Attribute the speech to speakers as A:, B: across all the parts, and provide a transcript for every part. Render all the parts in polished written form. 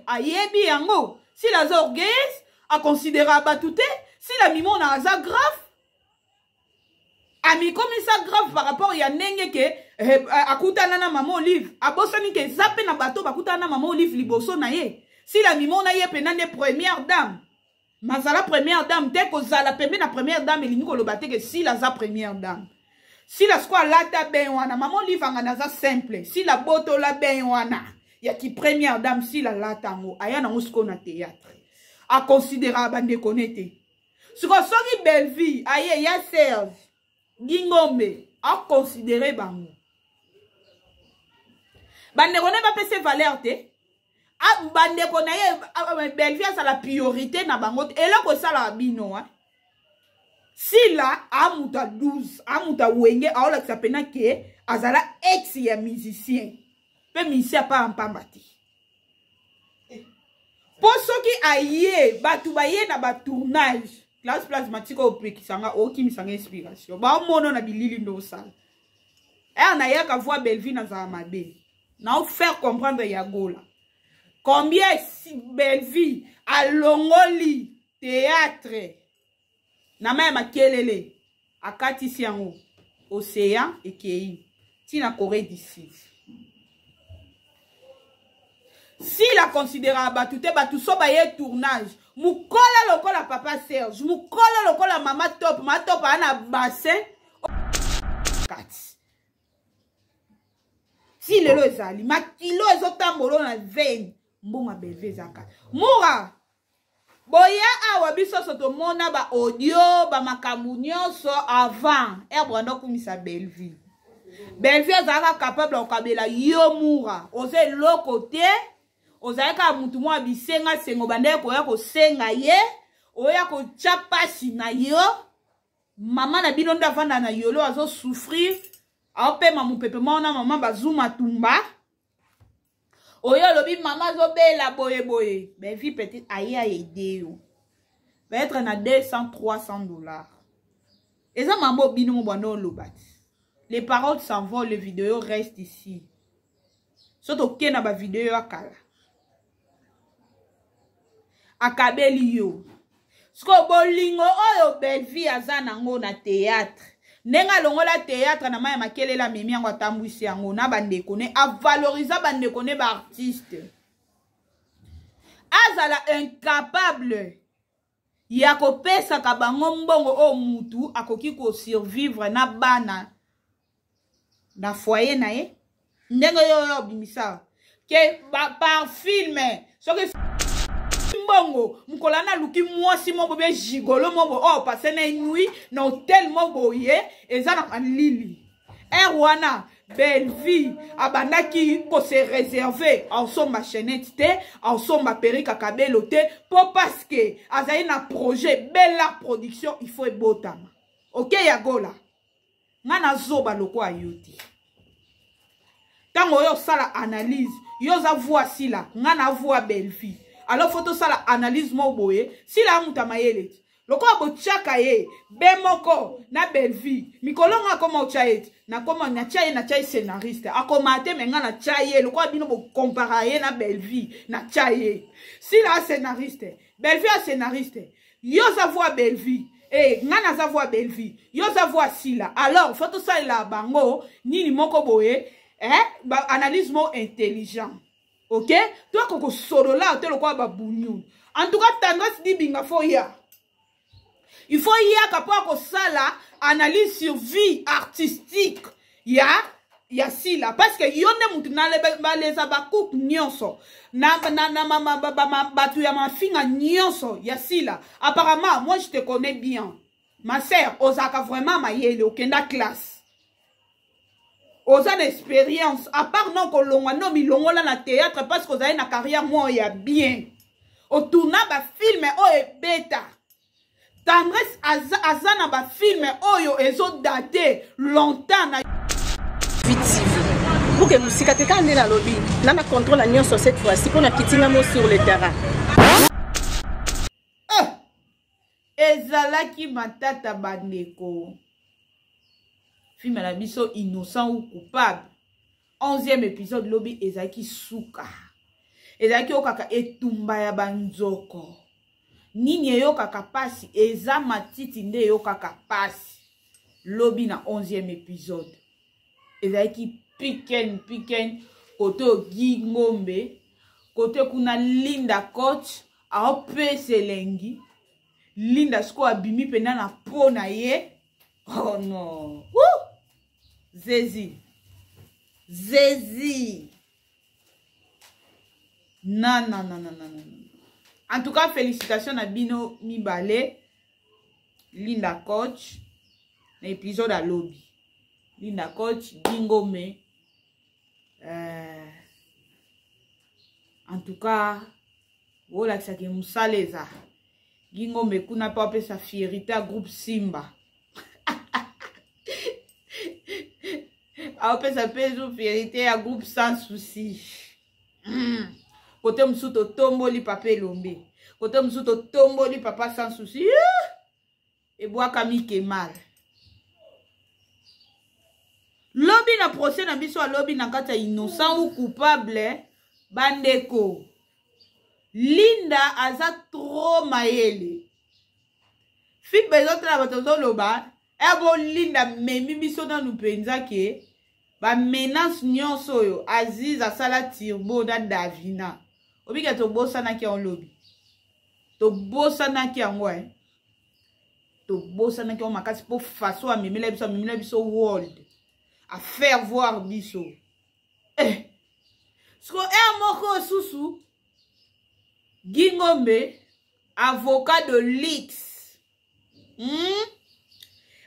A: Ayebi yango. Sila aza orgueilleuse, aconsidera bato te. Sila mimona aza grave. Amikomisa grave par rapport ya ndenge ke eh, akutana na mama Olive. Abosani ke eza mpe na bato bakutana na mama Olive liboso na ye. Sila mimona ye mpenza nde première dame. Mazala première dame te, kozala pembe na première dame elingi koloba te ke Sila aza première dame. Sila siko alata ben wana, mama Olive angana aza simple. Sila botola ben wana ya ki première dame, Sila alata yango, aya nango siko na théâtre. Aconsidera bandeko ne te. Siko soki Bellevue aye ya Serge Gingombe aconsidere bango. Bandeko ne bapese valeur te. Bandeko na ye Bellevue azala priorité na bango te. Eloko esalaka bino hein. Sila amuta 12, amuta wenge aolakisa pena ke azala ex ya musicien. Pe musicien pa mpamba te. Po soki aye bato baye na ba tournage, classe plasma tika opekisa nga okimisa nga inspiration. Ba mono na bilili ndo osala. Er na yaka voix Bellevue nazala mabe. Na faire comprendre ya Gola. Combien si Bellevue alongoli théâtre na mayi makelele akatisi yango océan ekei ti na Corée du Sud. S'il a considéré bato te, bato so baye tournage mukolo lokola papa Serge, mukolo lokola mama Top, mama Top ana bassin kati ti lelo ezali makilo ezotambola na veine mbongo ya Bellevue ezaka mura boya awa biso so tomona ba audio ba makambo nyonso avant heure banda okumisa Bellevue. Bellevue azalaka capable ya kokabela yo mura, oza eloko te, ozalaki kaka mutu mwa bisenga sengo bandaki koya kosenga ye, oya kotya pasi na yo. Mama na bino nde avanda na yolo azo souffrir, aopema mopepe moko na mama bazuma tumba. Oyo alobi mama azobela boye boye, Bellevue peut-être aye aide yo peut-être na 200 300 dollars. Eza mambo bino mo bwana oloba ti. Les paroles s'envolent, les vidéos restent ici. So toke na ba vidéo ya kala. Akabeli yo. Siko bolingo oyo Bellevue aza nango na théâtre. Ndenge alongola théâtre na maya makelele amemi yango atambwisi yango na bandeko ne, avalorisa bandeko ne ba artiste. Azala incapable ya kopesaka bango mbongo oyo mutu akoki ko survivre na bana na foyer na ye. Ndenge yo yo obimisa ke ba, par film soki mbongo mokolo wana aluki mwasi moko be gigolo moko oyo passe na nuit na hotel moko boye eza na malili. Heure wana Bellevue abandaki ko se réserver aosomba chaînette te, aosomba perruque kabelo te, po parce que azali na projet Bella Production, il faut ebotama. OK ya Gola. Nga nazoba lokola yo te. Tango yo sala analyse, yo za voix Sila, nga na voix Bellevue. Alors faut tosala analyse mo boye, Sila amuta mayele ti. Lokola botiaka ye be moko na Bellevue, mikolo nga akoma otya ye ti, nakoma natya ye, natya ye scénariste, akoma te me nga natya ye, lokola bino bokompara ye na Bellevue, natya ye. Sila a scénariste, Bellevue a scénariste, yo za voix Bellevue, eh nga naza voix Bellevue, yo za voix Sila. Alors faut tosalela bango nini moko boye, eh ba analyse mo intelligent. OK, toi koko solola te lokola ba bunyu. En tout cas Tendresse Dibinga faut ya. Il faut yaka po akosala analyse sur vie artistique ya ya Sila, parce que yo nde mutu na baleza ba coupe nyonso na na na ma, ba, ba, ma, batu ya mafinga nyonso ya Sila. Apparemment moi je te connais bien ma sœur, ozaka vraiment mayele, okenda classe, oza na expérience, à part non kolongwa no milongola na théâtre parce que ozali na carrière moko ya bien, otourna ba film oyo ebeta. Tendresse aza, aza na ba film oyo ezo date longtemps na
B: VTV. Pour que musika te kande na lobi na na contrôle na nyonso cette fois-ci pour na kitinga mo sur le terrain.
A: Ezalaki matata bandeko. Film na biso innocent ou coupable. 11e épisode lobi ezalaki suka. Ezalaki okaka etumba ya banzoko. Nini eyokaka pasi? Eza matiti nde eyokaka pasi. Lobi na 11e episode ezalaki piken piken, kote ogi ngombe, kote kuna Linda coach aopesa elengi. Linda sikoyo abimi mpenza na po na ye. Oh non, Woo! Zezi zezi na na na na na na. En tout cas, félicitations na bino mibale, Linda coach na épisode ya lobi. Linda coach Gingome, en tout cas bolakisaki mosala eza Gingombe kuna mpe apesa fierité ya groupe Simba. Aopesa mpe ezo fierité ya groupe Sans Souci. Kote mosusu totomboli papa Elombe, kote mosusu totomboli papa Sans Souci. Ebwakami kemal lobi na procès na biso alobi na kati ya innocent ou coupable. Bandeko, Linda aza trop mayele. Film ezotala bato ozoloba ebo Linda memi biso nanu mpenza ke bamenace nyonso oyo Aziz asala Turbo na Davina. Obika tobosanaki yango lobi, tobosanaki yango eh. Tobosanaki yango makasi mpo façon amemela biso, amemela biso world a faire voir biso eh. Siko air moko susu Gingombe avocat de luxe,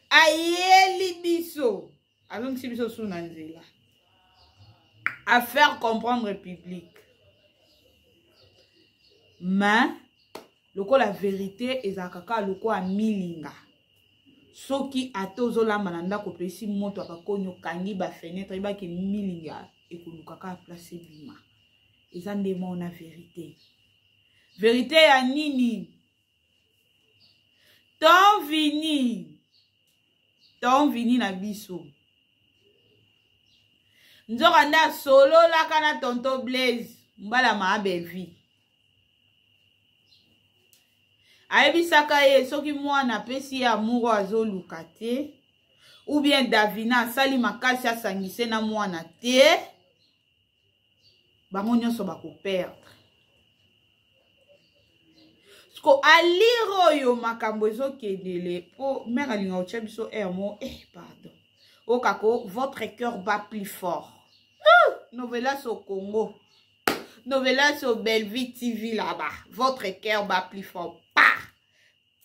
A: Ayeli biso, azongisi biso su na nzela à faire comprendre public. Mais lokola vérité ezalaka kaka lokola milinga, soki ata ozolamba na ndako opesi moto akakoni, okangi bafenetre, oyebaki milinga ekoluka kaka place ebima. Eza nde moko na vérité. Vérité ya nini? Ton Vini, ton Vini na biso nzoka nde asololaka na tonton Blaise mbala maa Belvi, ayebisaka ye soki mwana apesi ye amour azoluka te, ou bien Davina asali makasi asangise na mwana te, bango nyonso bakoperdre. Siko alire oyo makambo ezokendele po mare alinga kotya biso air mo eh, pardon, okako votre cœur bat plus fort. Ah, novelas au Congo, novelas au Bellevue TV là-bas, votre cœur bat plus fort, pa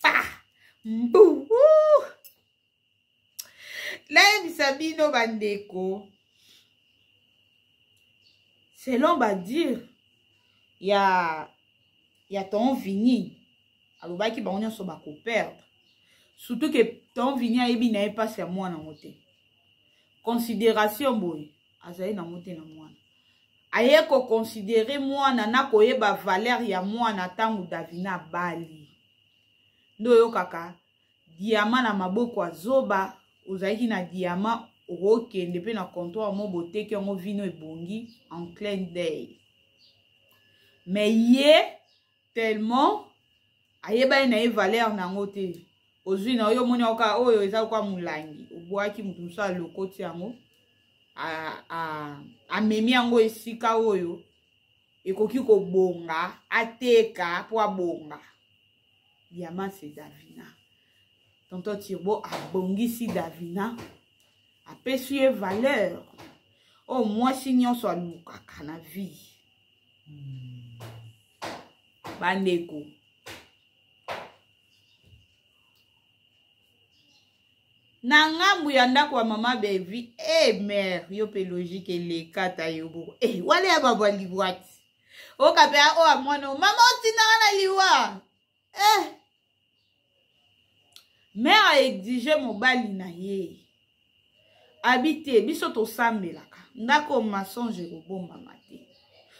A: pa mbu. Nayebisa bino bandeko, selon badire ya ton Vini, alobaki bango nyonso bakoperdre, surtout ke ton Vini ayebi na ye mpasi ya mwana yango te, considération boye azali nango te na mwana. Aye koconsidere mwana na koyeba valeur ya mwana ntango Davina abali. Nde oyokaka diama na maboko ya zoba. Ozalaki na diama, okokende mpe na comptoir mo boteki yango vino ebongi en clin d'œil. Mais ye tellement ayebani na ye valeur na yango te, ozwi na oyo omoni oka oyo eza kwa molangi, obwaki, moto mosusu alokoti yango, amemi yango esika oyo ekoki kobonga, ateka mpo abonga. Diamant c'est Davina. Tonton Turbo abongisi Davina, apesi ye valeur oyo mwasi nyonso alukaka na vie. Bandeko, na ngambu ya ndako ya mama Bevi, e mare yo mpe logique elekata yo boko e wale ya babwa libwati okape oyo ya mwana oyo mama otindaka na liwa eh. Mare aexige mobali na ye abi te, biso tosambelaka ndako mensonge ekobombama te,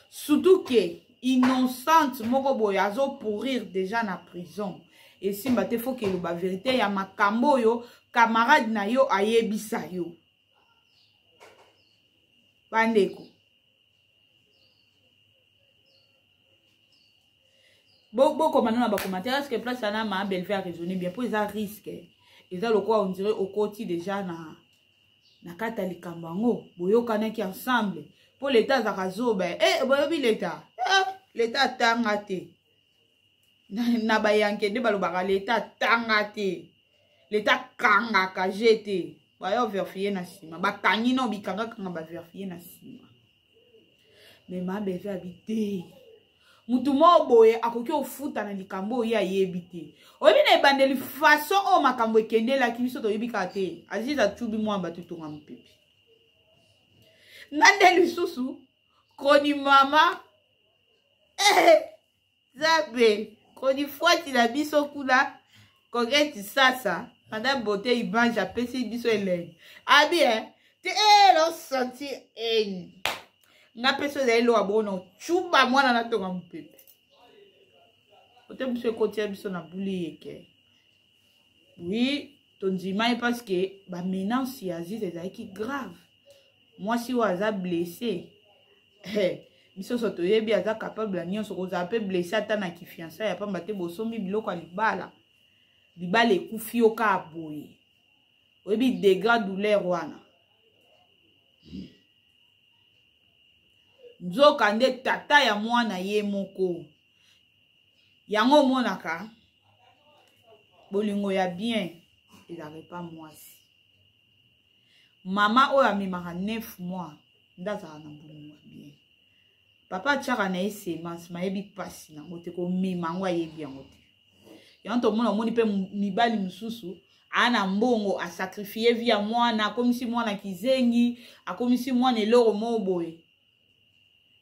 A: surtout ke innocente moko boye azopourrir déjà na prison, esimba te. Faut keloba vérité ya makambo oyo camarade na yo ayebisa yo. Bandeko, Bokoma nano na bacommentaire, est ce que place wana ma Bellevue a raisonné bien? Mpo eza risque, eza lokola on dirait okoti déjà na kati ya likambo yango, boyokanaki ensemble. Mpo leta azalaka zoba. E boyebi leta, leta atanga te. Na bayanke nde balobaka leta atanga te, leta akangaka je te. Bayo verifie na nsima, bakangi no bikangakanga, baverifie na nsima. Me ma Bellevue abi te, mutu moko boye akoki ofuta na likambo oyo ye ayebi te. Oyebi na ebandeli façon oyo makambo ekendelaki, biso toyebi kaka te. Aziz atubi mwa bato tonga mopepe nga nde lisusu koni mama, Nzambe koni fwati na biso kuna Kogeti sasa madame Beauté Image apesi biso elengi abi te lo sentir eni nga mpe so ezali lowa bono cuba mwana natonga mopepe ote biso ekotia biso na buli yeke. Oui, tondima ye parce que bamenance ya Aziz ezalaki grave. Mwasi oyo aza blessé, biso so toyebi aza capable ya nyonso, kozala mpe blessé ata na kifiansa ya pamba te. Bosombi biloko ya libala, libala ekufi yo kaka boye, oyebi degra douleur wana. Nzoka nde tata ya mwana ye moko yango omonaka bolingo ya bien ezalaka epa mwasi. Mama oyo amemaka 9 mois nde azalaka na bolingo ya bien. Papa atiaka na ye semence, mayebi mpasi nango te, komema yango ayebi yango te. Yango tomona, omoni mpe mibali mosusu aa na mbongo, asakrifie vie ya mwana, akomisi mwana kizengi, akomisi mwana eloko moko boye.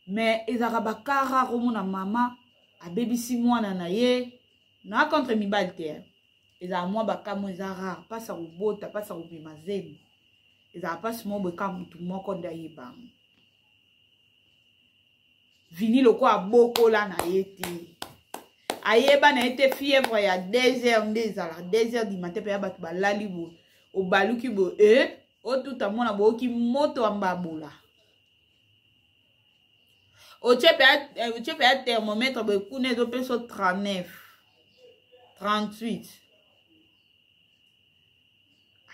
A: Me ezalaka bakara komona mama abebisi mwana na ye na contre mibali te. Ezala mwa bakamwa, eza rare. Mpasi ya kobota, mpasi ya kobima zemi, ezala mpasi moko boye, kaka motu moko nde ayeba yango. Vini lokola abokola na ye te, ayeba na ye te. Fièvre ya 2 heures nde ezala 2 heures du matin mpe ya bato balali boye, obaluki boye, otuta mwana, boyoki moto ya mbabola, otie mpe ya thermomètre boye kuna, ezopesa 39, 38.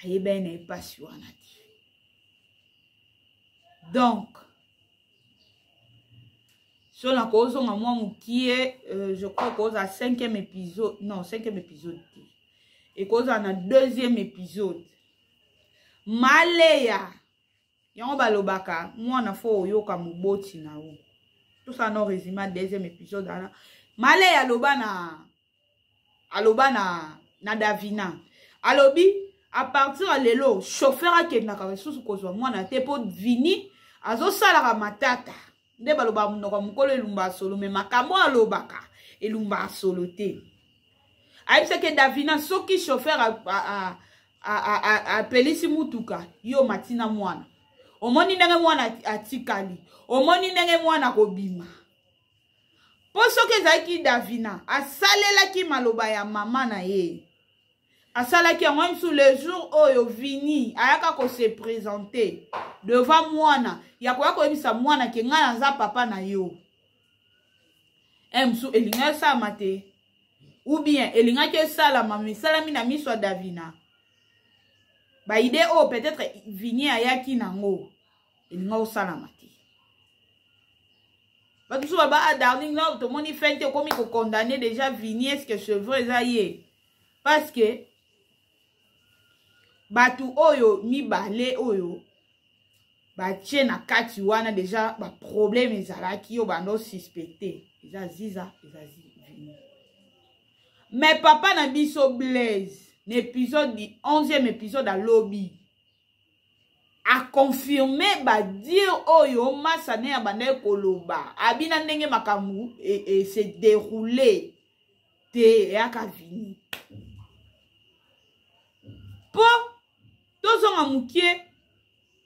A: Ayeba ye na ye mpasi wana te. Donc so nakozonga mwa mokie, je crois kozala cinquième épisode, non, cinquième épisode te, ekozala na deuxième épisode. Maleya yango balobaka mwana fo oyoka moboti na yo. Tosala no résumé ya deuxième épisode wana. Maleya aloba na Davina, alobi à partir ya lelo chauffeur akendaka lisusu kozwa mwana te, mpo Vini azosalaka matata. Nde balobaka monoko ya mokolo elumba ya solo, me makambo alobaka elumba ya solo te. Ayebisaki Davina soki chauffeur apelisi mutuka, yo matina mwana, omoni ndenge mwana atikali, omoni ndenge mwana akobima. Mpo soki ezalaki Davina asalelaki maloba ya mama na ye, asalaki yango mosusu. Le jour oyo Vini ayaka kose présenter devant mwana, ya koya koyebisa mwana ke ngai naza papa na yo, mosusu elingaki esalama te, ou bien elingaki esalama, esalami na miso ya Davina. Baide oyo peut-être Vini ayaki nango elinga kosalama te. Bato mosusu baba: "Ah, darling, no tomoni fin te, okomi kocondamner déjà Vini. Est ce que c'est vrai, eza ye?" Parce que bato oyo mibale oyo batie na kati wana déjà baproblème ezalaki, oyo bando suspecte eza Ziza, eza Vini. Mais papa na biso Blaise, na épisode 11e épisode, alobi, aconfirme badire oyo masane ya bandaki koloba, abina ndenge makambo e se déroule te, eyaka Vini. Mpo tozonga mokie,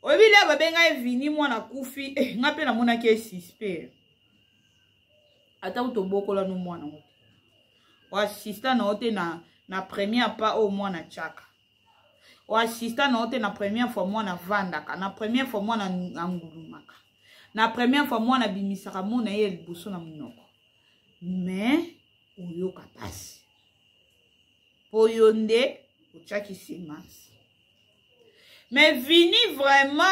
A: oyebi lia babenga ye Vini mwana kufi, nga mpe namonaki ye suspect. Ata tobokola no mwana ngo te, oassista na yo te na première pas oyo mwana tiaka, oassista na yo te na première fois mwana avandaka, na première fois mwana angulumaka, na première fois mwana abimisaka mona ye liboso na monoko. Mais Mpo yo nde otiaki semence. Mais Vini vraiment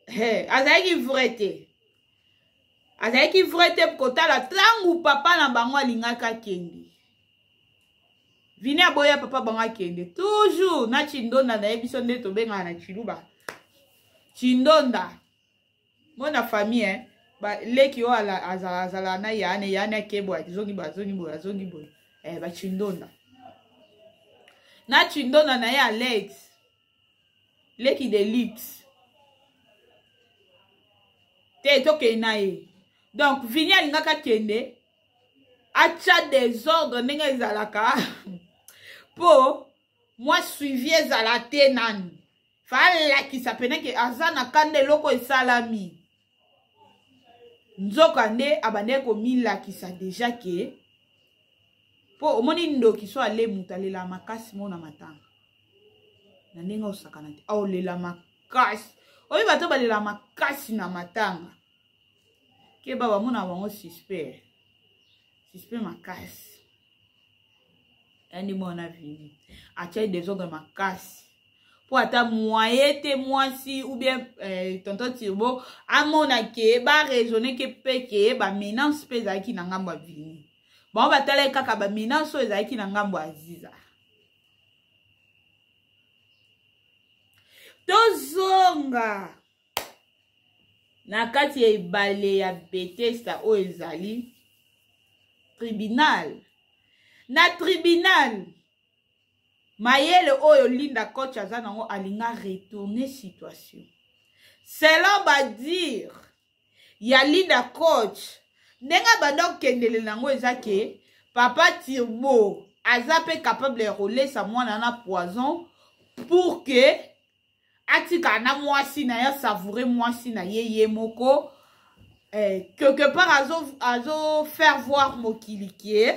A: hey, azalaki vrai te. Azalaki vrai te kotala ntango papa na bango alingaki akende. Vini aboya papa bango akende toujours na chindonda na ye biso nde tobengaka na chiluba chindonda mona famille eh? ba leki oyo azala azala na yane yane ake boye azongi boye azongi boye azongi boye eh, bachindonda na chindonda na ye Alex leki de luxe te tokei na ye donc Vini alingaka akende atya desordre ndenge ezalaka mpo mwa suivi ezala te nanu falakisa pene ke aza na kanda eloko esalami nzoka nde abandaki komilakisa deja ke mpo omoni ndoki so ale moto alela makasi mona matanga na ndenge osakana te aolela makasi oyebi bato balela makasi na matanga keba bamona bango suspect suspect makasi yani mwana vini atiaki desordre makasi mpo ata moye te mwasi ou bien eh, tonton Turbo amona ke baraisonne ke mpe ke bamenance mpe ezalaki na ngambo ya vini bango batalaki kaka bamenance oyo ezalaki na ngambo ya Aziza. Tozonga na kati ya ebale ya Bethesda oyo ezali tribunal. Na tribunal mayele oyo Linda Coach aza nango alinga retourner situation selon badire ya Linda Coach ndenge abanda kokendele nango eza ke papa Turbo aza mpe capable ya kolesa mwana na poison pour que atikala na mwasi na ye asavoure mwasi na ye ye moko eh, quelque part azo, azo faire voir mokili ke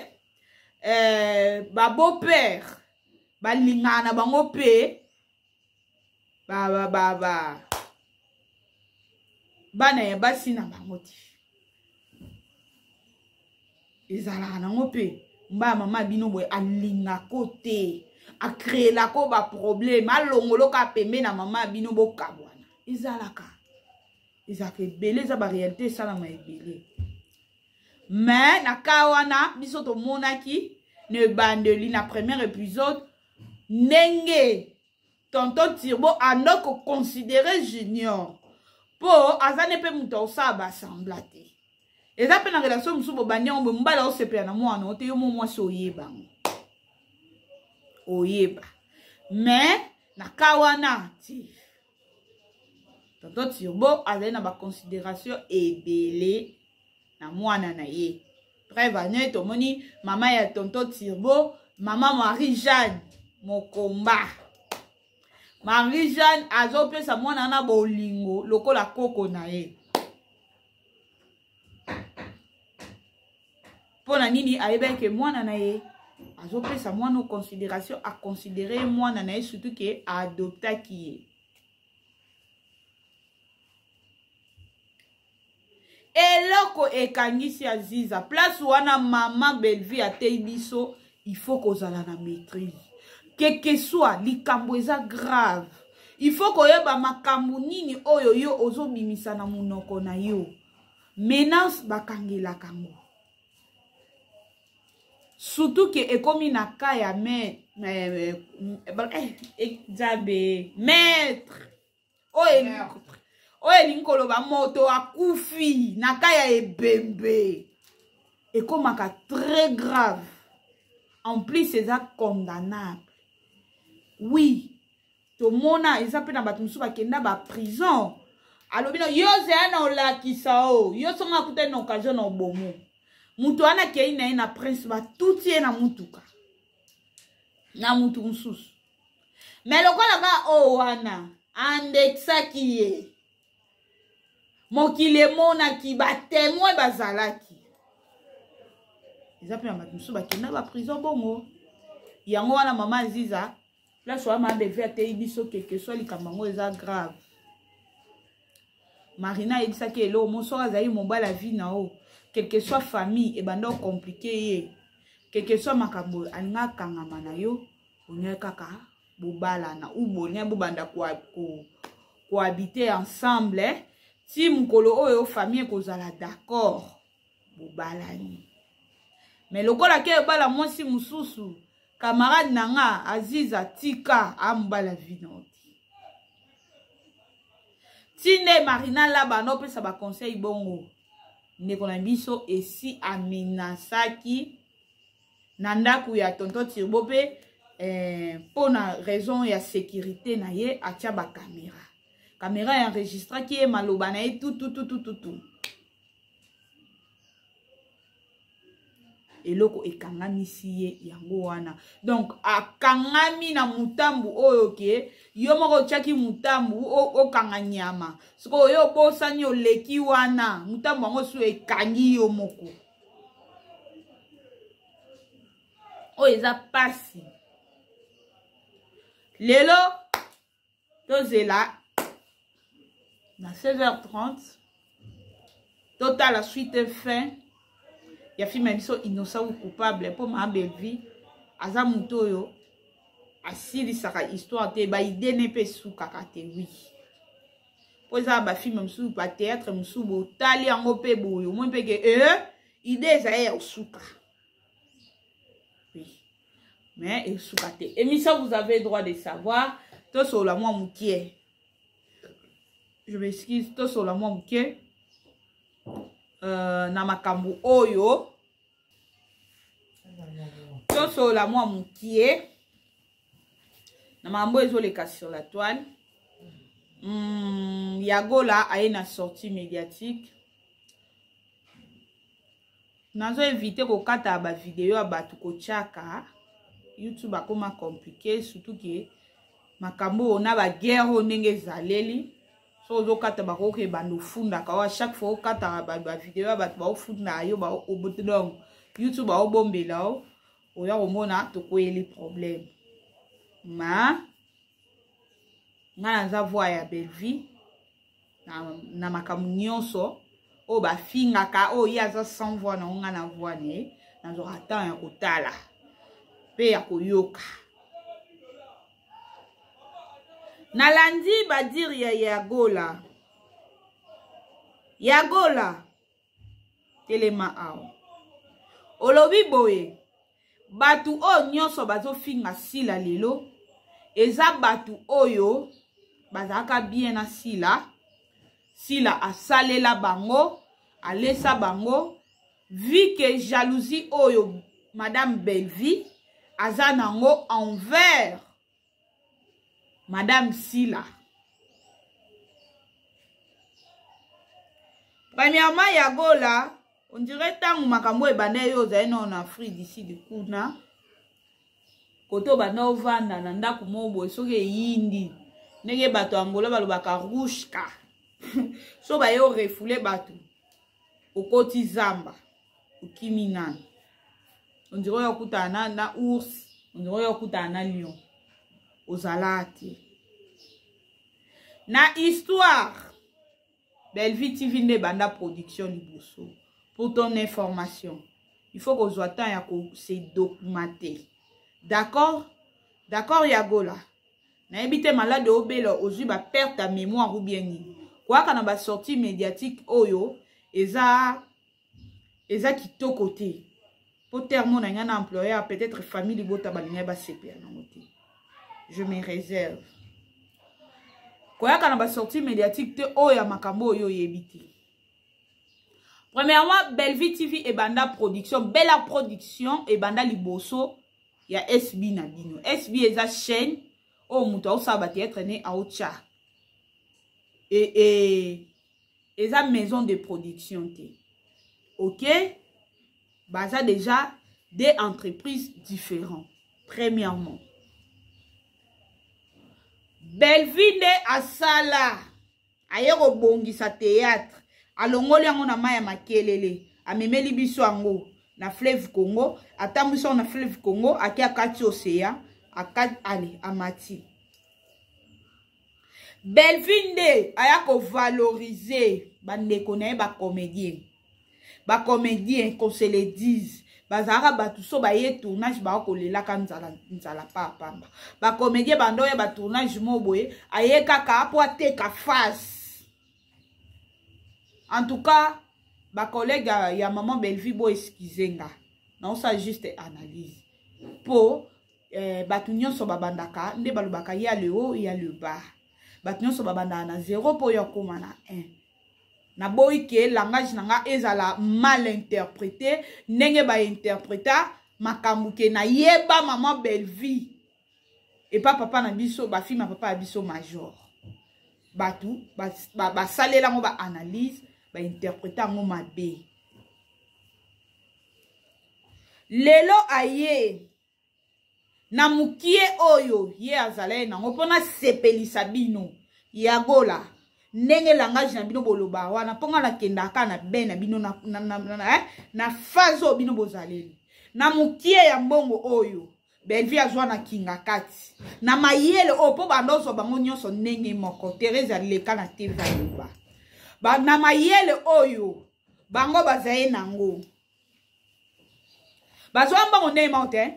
A: eh, ba beau père balingaka na bango mpe ba, ba, ba, ba, bana ya basi na bango te ezalaka nango mpe mbaya mama bino boye alingako te akreelako baproblème alongoloka pembe na mama bino bokabwana ezalaka ezalaka ebele eza baréalité esalama ebele mais na ka wana biso tomonaki na ebandeli na premier épisode ndenge tonton Turbo ando koconsidere Junior mpo aza ne mpe moto akosala basembla te eza mpe na relation mosusu bobandi yango boye mobali aosepela na mwana o te yo mo mwasi oyeba yango oyeba mais na ka wana ti tonton Turbo azali na baconsidération ebele na mwana na ye preuve ane tomoni mama ya tonton Turbo mama Marie Jeanne Mokomba Marie Jeanne azopesa mwana wana bolingo lokola koko na ye mpo na nini ayebaki ke mwana na ye azopesa mwana considération aconsidere ye mwana na ye surtout ke aadoptaki ye eloko ekangisi Aziza place wana mama Bellevue ateyi biso il faut kozala na maîtrise keke soit likambo eza grave il faut koyeba makambo nini oyo yo ozobimisa na monoko na yo menace bakangelaka yango surtout ke ekomi na ka ya nzambe maître oyo elingi koloba moto akufi na ka ya ebembe ekomaka très grave en plus eza condamnable oui tomona eza mpe na bato mosusu bakenda baprison alobi na yo zeya na olakisa o yo songo akutani na occasion na obomo moto wana akei na ye na prince batuti ye na motuka na motu mosusu me lokola kaka oyo wana andekisaki ye mokili emonaki batemoin bazalaki eza mpe na bato mosusu bakenda baprison bongo yango wana mama Aziza place wana mama Bellevue ateyi biso keke so likambo yango eza grave Marina ayebisaki eloko mo soki azali mobali ya vie na o quelque soit famille ebanda ocomplike ye. Quelque soit makambo alinga akangama na yo, olingai kaka bobalana ou bolingai bobanda kohabite ensemble eh? Ti mokolo oyo famille ekozala d'accord, bobalani. Mais lokola ke obala mwasi mosusu, camarade na nga Aziza, tika amobala vino te. Ti nde Marina Laba nopesa baconseil bongo, ndeko na biso esi amenasaki na ndako ya tonton Turbo mpe mpo na raison ya sécurité na ye atia bakamera. Kamera ya enregistraki ye maloba na ye tutututututu. Eloko ekangamisi ye yango wana. Donc akangami na mutambu oyo ke yo moko otiaki mutambu okanga nyama, sikoyo oyo obosani oleki wana mutambu yango su ekangi yo moko. Oyo eza pasi. Lelo tozela na 16h30 totala suite fin ya film ya biso Innocent ou Coupable, mpo ma Bellevue aza moto oyo asilisaka histoire te, baide ne mpe esukaka te. Wi, mpo eza bafilme mosusu, batheatre mosusu, botali yango mpe boye omoi mpe ke ide ezali ya kosuka. Oui, mais esuka te. Émission, vous avez droit de savoir. Tosolola mwa mokie, je m'excuse, tosolola mwa mokie na makambo oyo. Tosolola mwa mokie na makambo ezoleka sur la toile. Yagola aye na sortie médiatique. Nazo éviter kokata bavideo ya bato kotiaka YouTube, akoma compliqué, surtout ke makambo oyo na baguerre oyo ndenge ezaleli. So ozokata, bakoki ebanda ofundaka oyo. Chaque fois okataka bavideo ya bato, baofundaka yo. Donc YouTube aobombela o oya komona tokweyeli problème. Ma ngai naza voix ya Bellevue na makambo nyonso oyo bafingaka oyo ye aza sans voix na ngo. Ngai na voix na ye, nazwaka temps ya kotala mpe ya koyoka. Nalandi badire ya Yagola. Yagola, telema awa, olobi boye: bato oyo nyonso bazofinga Sila lelo eza bato oyo bazalaka bien na Sila. Sila asalela bango, alesa bango. Vu que jalousie oyo madame Bellevue aza nango envers madame Sila. Premièrement, Yagola, on dirait ntango makambo ebanda, yo ozali nano na Afrique du Sud kuna, kote obanda ovanda na ndako moko boye. Soki eyindi, ndenge bato ya Angola balobaka rushka, so baye orefule bato, okoti zamba, okimi nani. On dirait oyo okutana na ours, on dirait oyo okutana na lion. Ozala te na histoire. Bellevue TV nde ebanda production liboso. Pour ton information, il faut kozwa temps ya kose documenter, d'accord? D'accord. Yagola, nayebi te malade obela, ozwi baperte ya mémoire ou bien nini. Koyaka na basortie médiatique oyo eza kitoko te, po terme na ngai na employeur, peut-être famille libota balingai basepela nango te. Je me réserve. Koyaka na basortie médiatique te oyo ya makambo oyo oyebi te. Premièrement, Bellevue TV ebanda production, Bella Production ebanda liboso ya SB na bino. SB eza chaîne oyo moto aosala batheatre ne aotya eza maison de production te, ok? Baza déjà des entreprises différents. Premièrement, Bellevue nde asala, aye kobongisa théâtre, alongoli yango na mai ya makelele, amemeli biso yango na fleuve Congo, atambwisi yango na fleuve Congo, ake akati océan, ale amati. Bellevue nde aya kovalorize bandeko na ye bacomédien. Bacomédien, qu'on se le dise, Bazalaka bato so baye tournage baa kolelaka nzala nzala papamba. Bacomédien banda oya batournage mo boye aye kaka mpo ateka face. En tout cas bacollègue ya maman Bellevue, bo excuse nga, naosala juste analyse mpo bato nyonso babandaka nde balobaka ya le haut ya le bas. Bato nyonso babandaka na 0 mpo oyo akóma na 1. Naboyi ke langage na nga ezala mal interprété ndenge bainterpréta makambo ke nayeba mama Bellevue epa papa na biso, bafilme ya papa ya biso major. Bato basalela yango baanalyse, bainterpréta yango mabe. Lelo aye na mokie oyo ye azala ye nango mpona sepelisa bino yagola ndenge langage na bino boloba wana, mpo nga nakendaka na be na bino na phase oyo bino bozaleli na mokie ya mbongo oyo Bellevue azwa na kinga kati na mayele oyo, mpo banda ozwa bango nyonso ndenge moko. Therese aleka na TV aloba ba, na mayele oyo bango bazaye nango, bazwa mbongo ndenge moko te.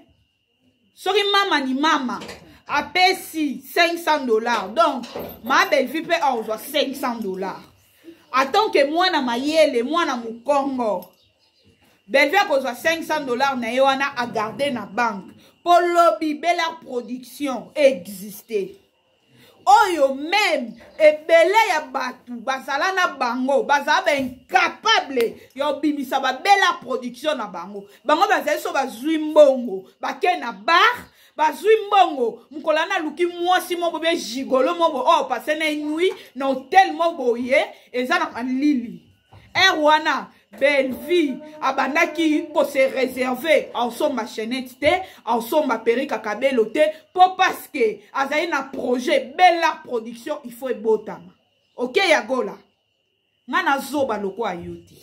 A: Soki mama ni mama apesi 500 $, donc ma Bellevue mpe akozwa 500 $. En tant que mwana mayele, mwana mokongo, Bellevue akozwa 500 $ na ye wana, agarde na banque mpo lobi Bela Production existe. Oyo même ebele ya bato bazala na bango bazala baincapable ya obimisa babela production na bango. Bango bazali so bazwi mbongo, bake na bar, bazwi mbongo mokolo wana, aluki mwasi moko be gigolo moko oyo passe na nuit na hotel mo boye eza na malili. Heure wana Bellevue abandaki kose réserve, aosomba chaînette te, aosomba perika kabelo te, mpo parce que azali na projet Bella Production, il faut ebotama. Ok, yagola nga nazoba lokwa yo te.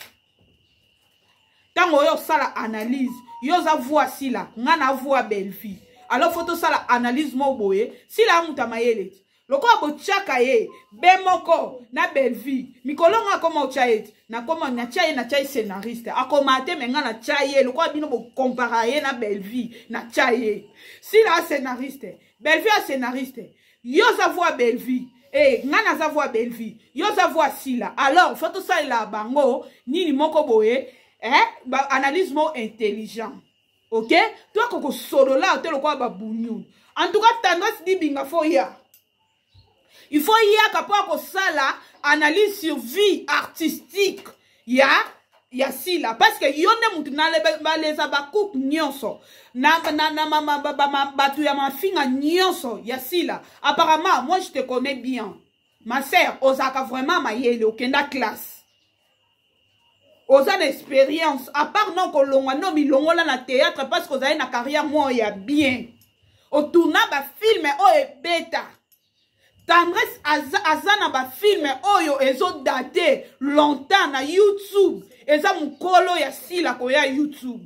A: Ntango oyo osala analyse, yo oza voix Sila, nga na voix Bellevue, alors faut tosala analyse moko boye. Sila ya moto ya mayele ti lokola botiaka ye be moko na Bellevue. Mikolo nga akoma otya ye ti nakoma natya ye, natya ye scénariste, akoma te. Me nga natya ye lokola bino bokompara ye na Bellevue, natya ye Sila a scénariste, Bellevue a scénariste. Yo oza voix Bellevue e, nga naza voix Bellevue, yo oza voix Sila. Alors faut tosalela bango nini moko boye, eh? Ba analyse moko intelligent. Ok, toyaka kosolola te lokola babunyu. En tout cas Tendresse Dibinga, faut ya, il faut yaka mpo akosala analyse sur vie artistique ya Sila, parce que yo nde mutu baleza bakupe nyonso na bato ya mafinga nyonso ya Sila. Apparemment moi je te connais bien, ma sœur, ozalaka vraiment mayele, okenda classe, oza na expérience. À part non kolongwa no milongola na théâtre parce que ozali na carrière moko ya bien, otourna bafilme oyo ebeta. Tendresse aza na bafilme oyo ezodate longtemps na YouTube, eza mokolo ya Sila koya YouTube.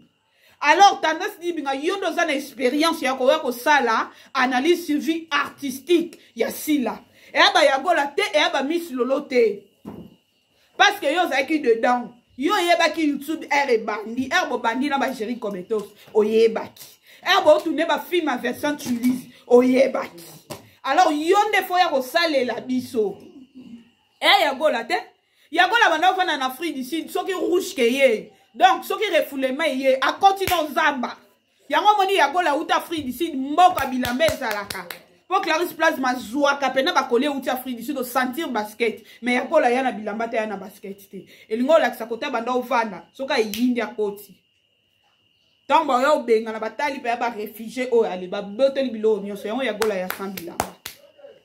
A: Alors Tendresse Dibinga, yo nde oza na expérience ya koya kosala analyse sur vie artistique ya Sila. Eya bayagola te, eya bamiss Lolo te, parce que yo ozalaki dedans, yo oyebaki YouTube heure ebandi, heure bobandi na bagéri cometos oyebaki, heure botourne bafilme ya version tulise oyebaki. Alors yo nde faut ya kosalela biso. Eya yagola te, yagola banda ofanda na Afrique du Sud. Soki rouge ke ye, donc soki refoulement ye akoti no nzamba yango omoni yagola auta Afrique du Sud, mboka bilamba ezalaka mpo Clarisse Plasma azwaka mpena bakoli euti Afrique du Sud, osentir basket. Mais yagola ya na bilamba te, ya na basket te. Elingi olakisa kota banda ovanda, soki ayindi akoti ntango baoya obengana batali mpe ya baréfugie oyo ale baboteli biloko nyonso yango. Yagola ya sans bilamba,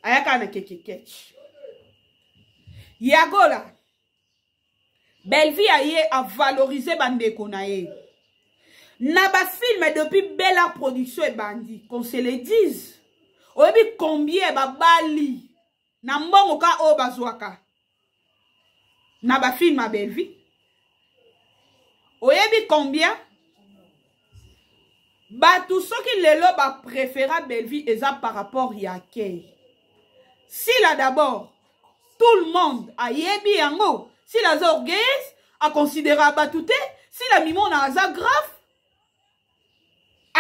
A: ayaka na kekekech. Yagola, Bellevue aye avalorize bandeko na ye na bafilme depuis Bella Production ebandi. Qu'on se le dise, oyebi combien babali na mbongo ka oyo bazwaka na bafilme ya Bellevue? Oyebi combien bato soki lelo bapréféra Bellevue eza par rapport ya kei Sila? D'abord tout le monde ayebi yango, Sila aza orgueilleuse, aconsidéra bato te. Sila mimona aza grave.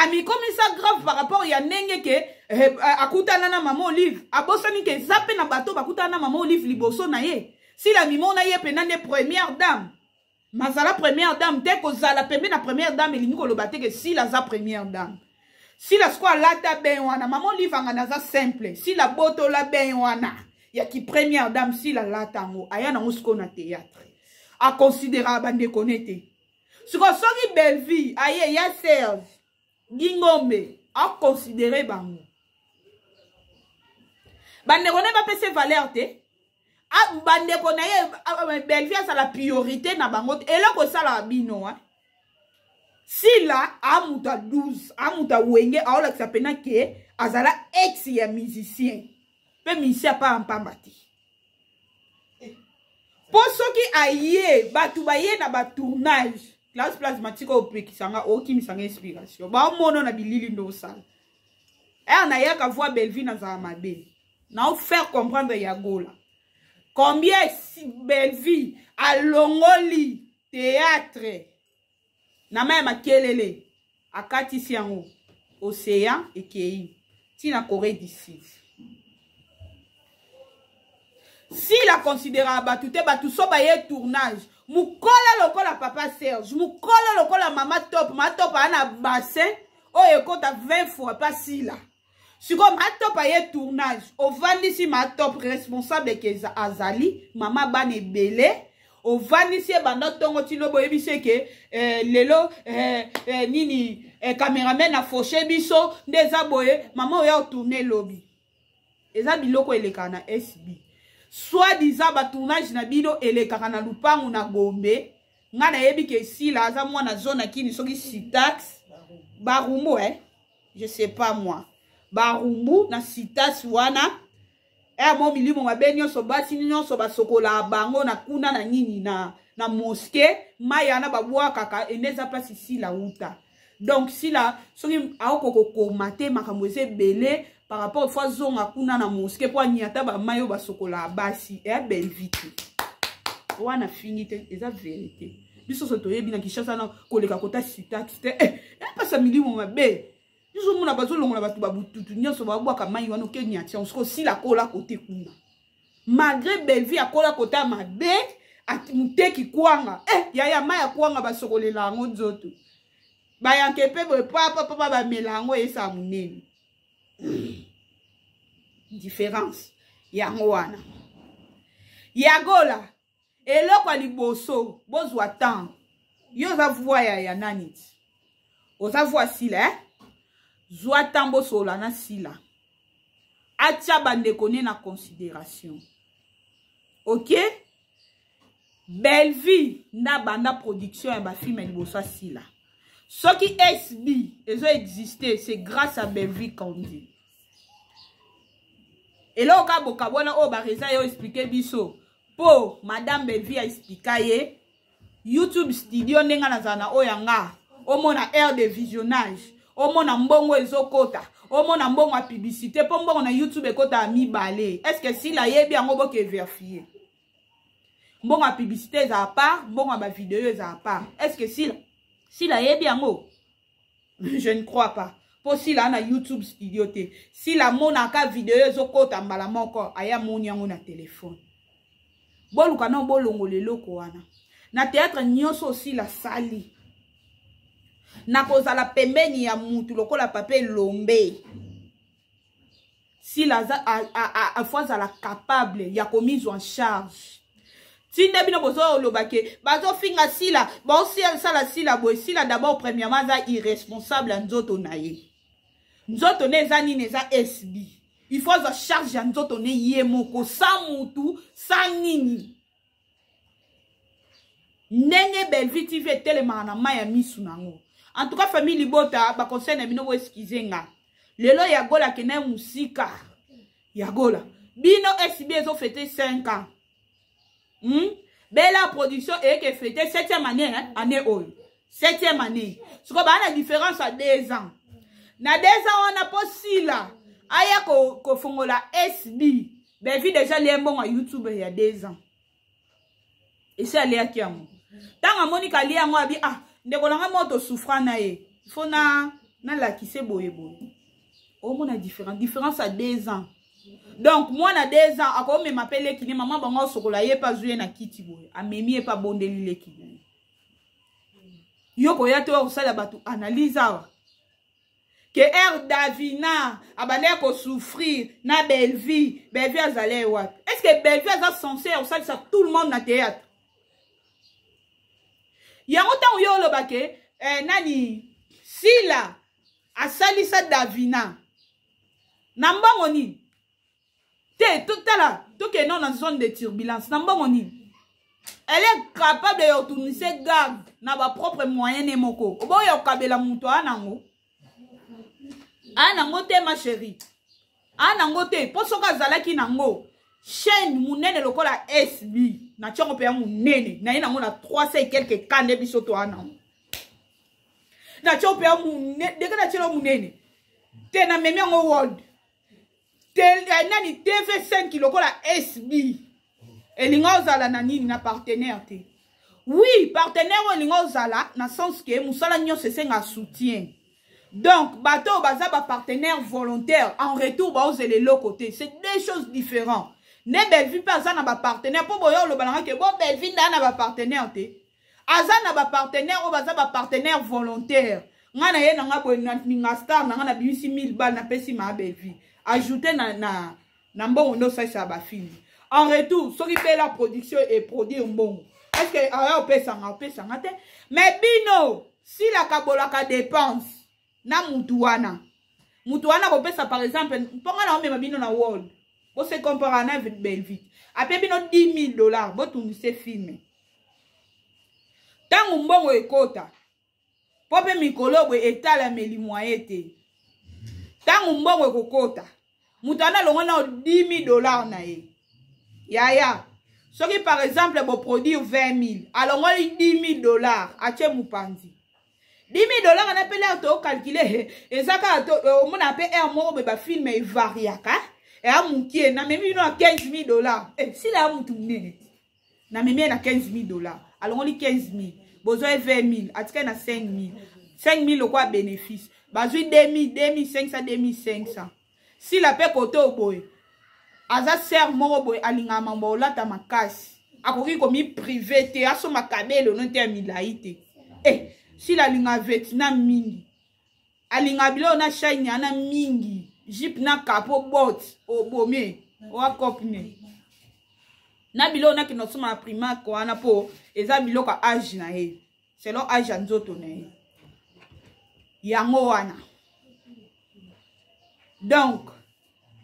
A: Amikomisa grave par rapport ya ndenge ke eh, akutana na mama Olive. Abosani ke eza mpe na bato bakutana na mama Olive liboso na ye. Sila mimona ye mpena nde première dame. Mazala première dame te, kozala pembe na première dame elingi koloba te ke Sila aza première dame. Sila siko alata ben wana, mama Olive angana aza simple. Sila botola ben wana ya ki première dame, Sila alata yango, aya nango siko na théâtre. Akonsidera bandeko ne te. Siko soki Bellevue aye ya Serge Gingombe akonsidere bango. Bandeko ne bapese valeur te. Bandeko na ye Bellevue azala priorité na bango te. Eloko esalaka bino hein. Sila amuta 12, amuta wenge aolakisa pena ke azala ex ya musicien. Pe musicien pa mpamba te. Po soki aye bato baye na ba tournage, classe plasma tika opekisa nga okimisa nga inspiration. Ba mono na bilili ndo osala. Er na yaka voix Bellevue na zala mabe. Na faire comprendre ya Gola. Combien si Bellevue alongoli théâtre na mayi makelele akatisi yango océan ekei ti na Corée du Sud. Si la considérera bato te, bato so baye tournage mukolo lokola papa Serge, mukolo lokola mama Top, mama Top aza na bassin oyo ekota 20 fois pa Sila. Sikoyo mama Top aye tournage, ovandisi mama Top responsable ke azali mama bana ebele, ovandisi ye banda ntongo ti lobo, oyebisi ye ke lelo nini cameraman afoshe biso nde eza boye, mama oya otourne lobi. Eza biloko elekaka na SB. Soit disant ba tournage na bino elekaka na lupangu na Gombe. Nga nayebi ke Sila aza mwana zone kini soki Sitax Barumbu je sais pas moi. Barumbu na Sitax wana mo milimo mabe nyonso basi nyonso basokola bango na kuna na nini na mosquée maya na babwakaka ende eza place Sila uta. Donc Sila soki aoko kokoma te makambo eza ebele par rapport fois zonga kuna na mosquée po anyata ba mayo basokola basi e Bellevue te. Wana fingi te eza vérité. Biso so toyebi na Kinshasa na koleka kota Sitax te. Pasa milimo mabe. Biso mona bazolongola bato ba bututu nyonso babwaka mai wana oke nyatia osiko Sila kola kote kuna. Malgré Bellevue akola kota mabe muteki kwanga. Yaya mai ya kwanga basokolela yango nzoto. Bayanke pe boye papa papa bamela yango esa monene. Différence yango wana. Yagola eloko ya liboso bozwa temps. Yo oza voix ya nani ti? Oza voix Sila Zwa temps bosola na Sila. Atia bandeko ne na considération. OK? Bellevue nda banda production ya ba film ya liboso ya Sila. Soki SB ezo exister, c'est grâce à Bellevue Kandi. Eloko ka bokabwana oyo ba reza yo expliquer biso po madame Bellevue a expliquer ye YouTube studio ndenga nazala na oyo nga omona aire de visionnage, omona mbongo ezokota, omona mbongo ya publicité po mbongo na YouTube ekota ya mibale. Est-ce que Sila yebi yango boke vérifier? Mbongo ya publicité eza à part, mbongo ya ba vidéo eza à part. Est-ce que Sila yebi yango? Je ne crois pas. Po Sila na YouTube studio te. Sila monaka vidéo ezokota mbala moko, aya moni yango na téléphone. Boluka na bolongo leloko wana. Na théâtre nyonso Sila sali. Na kozala pembeni ya mutu lokola papa Elombe. Sila aza, a, faut azala capable ya komise en charge. Tinde bino bozo loba ke bazo finga Sila, ba sala Sila boye. Sila d'abord premièrement aza irresponsable ya nzoto na ye. Nzoto ne eza nini, eza SB. Il faut azwa charge ya nzoto ne ye moko, sans mutu, sans nini. Ndenge Bellevue TV etelemaka na mai ya misu nango. En tout cas famille Libota, ba conseil na bino bo excuser nga. Lelo ya Gola kena musika. Ya Gola. Bino SB ezo fêter 5 ans. Bella production et que fêter 7e année, hein? Année oyo. 7e année. Ce qu'on a la différence à 2 ans. Na 2 ans on a pas Sila. Aya ko fongola SB. Bellevue déjà les bon à YouTube il y a 2 ans. Et c'est allé à qui amo. Tant à Monica li amo abi ah ndeko langa moto souffrant na ye. Faut na Nalakise boye boye. Omona différence, différence à 2 ans. Donc mwana 2 ans akomema mpe leki ne, mama bango asokola ye mpe azwi ye na kiti boye, amemi ye mpe abondeli leki na ye. Yo koya te kosala bato analyse awa ke r Davina abandaki kosouffrir na Bellevie. Bellevie azali ye wapi? Est ce que Bellevie aza censé ya kosalisa tout le monde na théâtre? Yango ntango yo oloba ke nani Sila asalisa Davina na mbongo nini te, totala tokende na zone de turbulence na mbongo nini? Elle est capable ya kotournise gag na bapropre moyen ne moko. Oboya kokabela moto aa nango, aa nango te, ma chérie, aa nango te. Mpo soki azalaki nango, chaîne monene lokola SB na tiango mpe ya monene na ye nango na 300 et quelque ka nde biso to aa nango na tiango mpe ya monene deke na tielo monene te, namemi yango world te, nani TV5 lokola SB elinga ozala na nini na partenaire te. Oui, partenaire oyo elinga ozala na sens ke mosala nyonso esenga soutien. Donc bato oyo baza bapartenaire volontaire, en retour baozela eloko te, c'est deux choses différentes. Nde Bellevie mpe aza na bapartenaire, mpo boya oloba nanga ke bo Bellevie nde aza na bapartenaire te. Aza na bapartenaire oyo baza bapartenaire volontaire. Ngai na ye na nga boye, ninga star na nga, nabimisi 1000 bal, napesi ma Bellevie, ajoute na mbongo nde osalisaka bafilme. En retour, soki Bela Production eproduire mbongo, est ce que aya opesanga? Opesanga te. Mais bino, Sila kabolaka dépense na mutu wana, mutu wana kopesa par exemple, mponga na omema bino na world, bose compara na Bellevie, ape bino 10 000 $, botungise film. Ntango mbongo ekota, mpo mpe mikolo boye etalameli mwaye te, ntango mbongo ekokota, moto wana alongo na 10 000 $ na ye. Yaya, soki par exemple boproduire 20 000, alongoli 10 000 $, atie mopanzi 10 000 $ wana mpe lere tocalcule eza kaka omona mpe aire moko boye bafilme evariaka eya mokie. Namemi bino na 15 000 $. Sila ya motu monene te, namemi ye na 15 000 $, alongoli 15 000, bozwa ye 20 000, atikali na 5 000. 5 000 lokola bénéfice, bazwi 2 000, 2 500, 2 500. Sila mpe kote oyo boye aza sere moko boye, alingaka mambo olata makasi, akoki komiprive te, asomba kabelo no te ya milai te. Sila alingaka Vietnam mingi, alingaka biloko na shine ana mingi, jupe na kapo bot obomie oakopne na biloko nakende osomba na Primark wana, mpo eza biloko ya age na ye, selon age ya nzoto na ye yango wana. Donc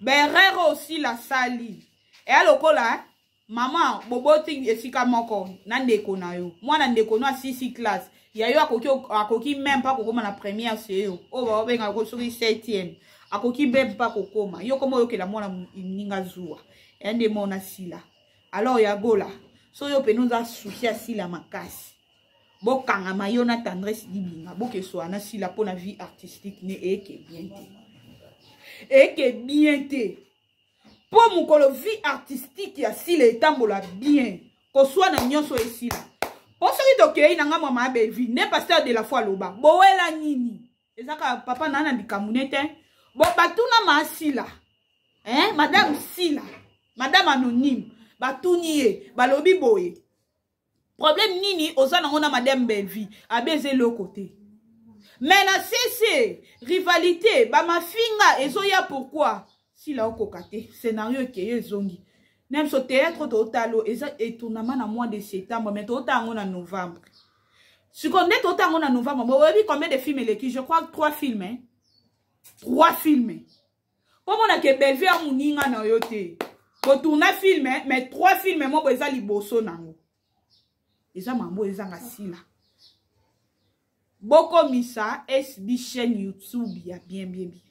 A: baerreur oyo Sila asali eya lokola mama boboti esika moko na ndeko na yo, mwana ndeko no asisi classe ya yo, akoki même mpa kokóma na première seyo oyo babengaka soki septième, akoki même mpa kokóma. Yo koma oyokela mwana ninga zuwa ya nde mona Sila. Alors ya Gola, so yo pene oza susi ya Sila makasi, bokangama yo na Tendresse Dibinga, bokeswa na Sila mpo na vie artistique ne eyeke bien te, eyeke bien te. Mpo mokolo vie artistique ya Sila etambola bien, koswana nyonso esila. Mpo soki tokei na ngambo ya maa Bellevie nde pasteur de la foi aloba bowela nini, eza kaka papa na likambo ne te. Bo batuna maa Sila, hein? Madame Sila, madame anonyme, batuni ye, balobi boye: problème nini oza nango na madame Bellevie? Abe eza eloko te, mais na sese rivalité bamafinga ezoya. Pourquoi Sila okoka te? Scénario ekeye ezongi na biso théâtre tootala eza etournama na mois de septembre, mais tootala yango na novembre. Sikoyo nde tootala yango na novembre, boyebi combien de films eleki? Je crois trois films, hein? Trois films. Mpo monake Bellevie ya moninga na yo te, kotourna film, mais trois films moko eza liboso nango, eza mambo ezanga. Sila bokomisa SB chaîne YouTube ya bien bien bien,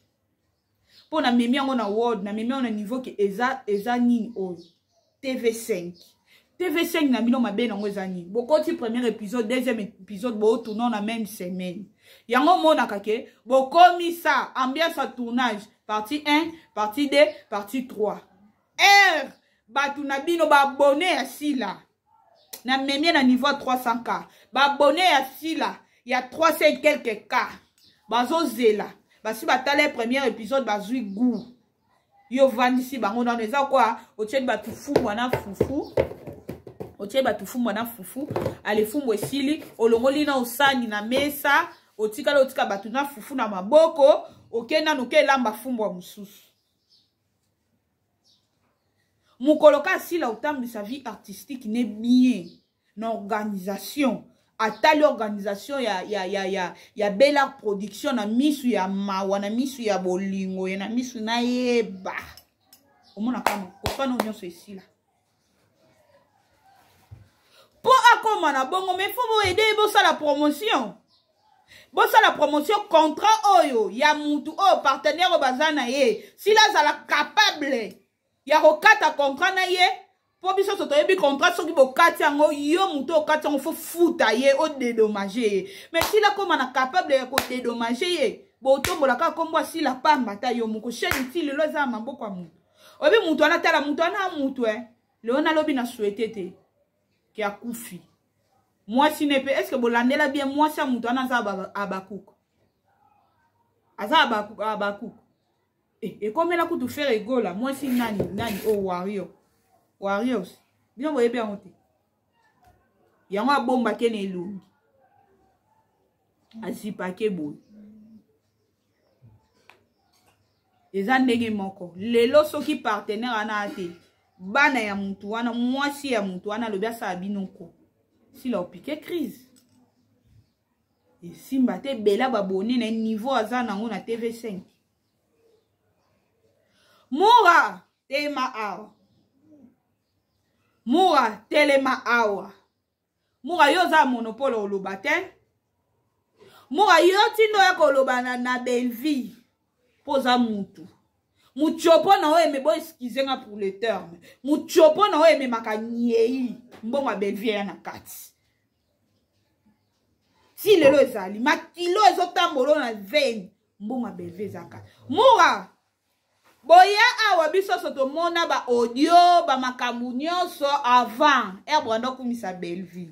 A: mpo namemi yango na world, namemi yango na niveau ke eza nini oyo TV5. TV5 na bino, mabe nango eza nini? Bokoti premier épisode, deuxième épisode, bootourna na même semaine. Yango omonaka ke bokomisa ambiance ya tournage partie 1, partie 2, partie 3 r. Bato na bino babone ya Sila, namemie na niveau ya 300 k, babone ya Sila ya 300 quelque k. Bazozela basi batala premier épisode, bazwi goût. Yo ovandisi bango nano, eza kwa otieli bato fumbwa na fufu, otie bato fumbwa na fufu, ale fumbwa esili, olongoli na osani na mesa, otikali otika bato na fufu na maboko, oke nano oke elamba fumbwa mosusu. Mokolo ka asila otambwisa vie artistique ne bien na organisation, atali organisation ya Bellart Production na misu ya mawa, na misu ya bolingo ye, na misu nayeba omona kama koswana nyonso esila mpo akoma na bongo. Mais faut boaider, bosala promotion, bosala promotion. Contrat oyo ya mutu oyo, partenaire oyo baza na ye, sila azala capable ya kokata contrat na ye, mpo biso so toyebi contrat. Soki bokati yango, yo motu okati yango, faut futa ye, odédommager ye. Mais sila koma na capable ya kodédommager ye, botombola kaka nkombo asila pamba. Ta yo moko chaîne ti lelo eza na maboko ya motu. Oyebi mutu wana, tala mutu wana, mutu e lelo nalobi na souhaite te ke akufi mwasi ne mpe. Est-ce bolandela bien? Mwasi ya mutu wana aza abakuka, aza abakuka. Ekomela kutu Ferre Gola mwasi nani nani oyo, Wario, Warriors, bino boyebi yango te. Yango abombake na elongi, azipake boye. Eza ndenge moko lelo, soki partenaire wana te, bana ya mutu wana, mwasi ya mutu wana alobi asala bino ko sila opike crise, esimba te. Ebele babone na niveau aza nango na TV5. Mura telema awa, Mura telema awa. Mura, yo oza monopole oloba te. Mura, yo ntindo ya koloba na Bellevie, mpo oza mutu mutiopo na oyo eme. Bo excuse nga pour le terme, mutiopo na oyo ememaka nyei. Mbongo ya Bellevie eya na kati ti lelo, ezali makilo ezotambola na veine. Mbongo ya Bellevie eza kati. Mura, boya awa, biso so tomona baaudio, bamakambo nyonso avant Herbrand okumisa Bellevie.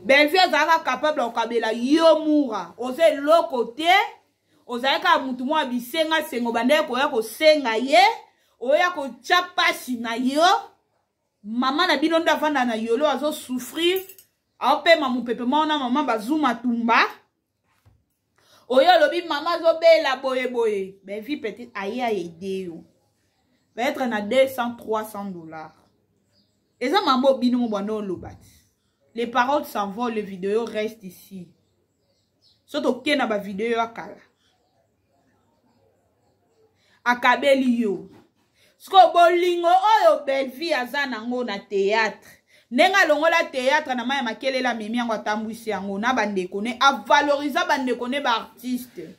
A: Bellevie azalaka capable ya kokabela yo. Mura, oza eloko te, ozali kaka mutu moko ya bisengasengo. Bandeki koya kosenga ye, oya kotya pasi na yo. Mama na bino nde avanda na yolo, azosouffrir, aopema mopepe moko na mama bazuma tumba. Oyo olobi mama azobela boyeboye, Bellevie peut-être aye aaider yo peut-être na 200, 300 $. Eza mambo bino mo bwana oloba ti. Les paroles s'envolent, les vidéos restent ici. So tokei na bavideo ya kala, akabeli yo. Sikoyo bolingo oyo Bellevie aza nango na théâtre, ndenge alongola théâtre na mai ya makelele, amemi yango, atambwisi yango na bandeko ne, avaloriza bandeko ne baartiste,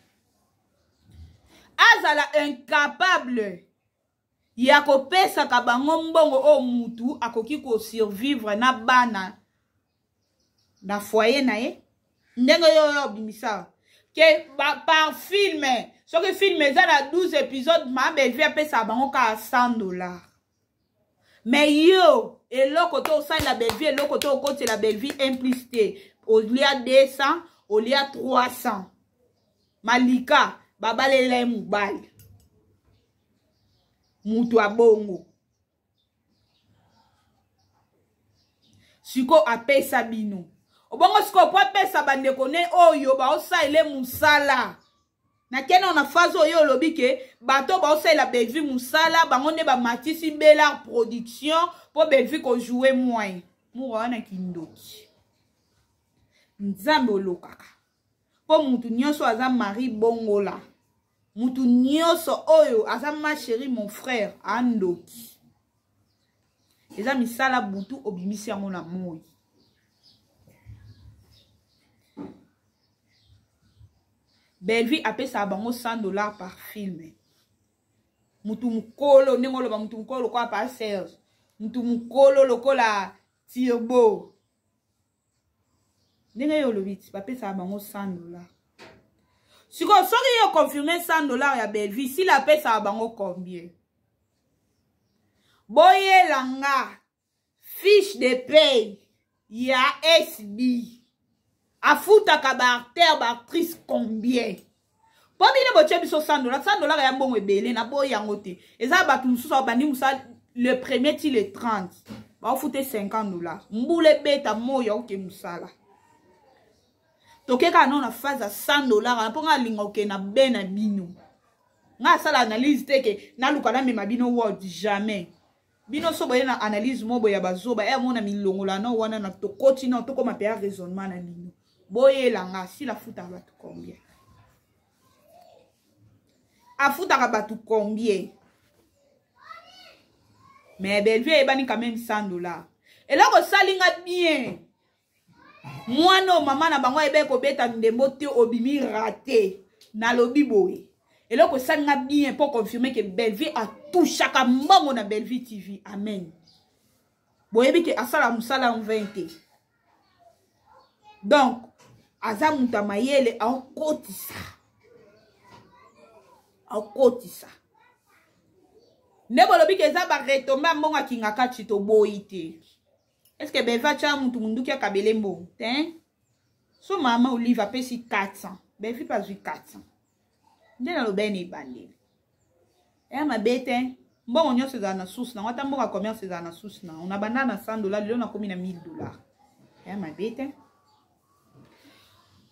A: azala incapable ya kopesaka bango mbongo oyo mutu akoki kosurvivre na bana na foyer na ye. Ndenge oyo oyo obimisa ke par film, soki film eza na 12 épisode, ma Bellevie apesaka bango kaka 100 $. Mais yo eloko to osalela Bellevie, eloko to okotela Bellevie 1 plus te, olia 200, olia 300. Malika babalela ye mobali mutu abongo. Sikoyo apesa bino obongo, sikoyo po apesa bandeko ne oyo baosalele mosala. Nakende na phase oyo olobi ke bato baosalela Bellevue mosala, bango nde bamatisi Bellar Production mpo Bellevue kojouer moyen. Mura wana kindoki, Nzambe olokaka mpo mutu nyonso aza mari bongola, mutu nyonso oyo aza ma chérie, mon frère andoki. Eza misala butu obimisi yango na moi. Bellevue apesaka bango 100 $ par film. Mutu mokolo ndenge oloba, mutu mokolo lokola pa Serge, mutu mokolo lokola Tirbo, ndenge yo olobi ti bapesaka bango 100 $. Sikoyo soki yo confirme 100 $ ya Bellevue, sila apesaka bango combien? Boyela nga fiche de paye ya SB, afutaka baacteur, baactrice combien? Mpo bino botie biso 100 dollars, 100 dollars ya mbongo ebele, naboyi yango te. Eza bato mosusu babandi mosala le premier ti le 30 baofute 50 dollars, mbula ebeta moi oke mosala. Toke kaka nao na phase ya 100 dollars, mpo nga alinga okende na be na bino. Nga asala analyse te ke naluka namema bino world, jamais. Bino so boye na analyse mo boye ya bazoba e mona milongola no wana na tokoti no tokoma mpe ya raisonnement na bino. Boyela nga sila afutaka bato combien? Afutaka bato combien? Mais Bellevue eyebani quand même 100 dollars. Eloko osali nga bien, mwana oyo mama na bango ayebaki kobeta ndembo te, obimi rate. Nalobi boye, eloko esali nga bien mpo confirme ke Bellevue atushaka mbongo na Bellevue TV. Amen. Boyebi ke asala mosala en vain te, donc aza moto ya mayele, aokotisa aokotisa nde bolobi ke eza baretombe ya mbongo akingaka ti toboyi te. Est ce que Bellevue atya mutu munduki akabele mbongo te? So mama Olive apesi 400, Bellevue mpe azwi 400. Nde naloba na ebandeli eya mabe te. Mbongo nyonso ezala na source nango, ata mbongo ya commerce ezala na source nango. Na banda na 100 dollar, lelo nakomi na 1000 dollar, eya mabe te.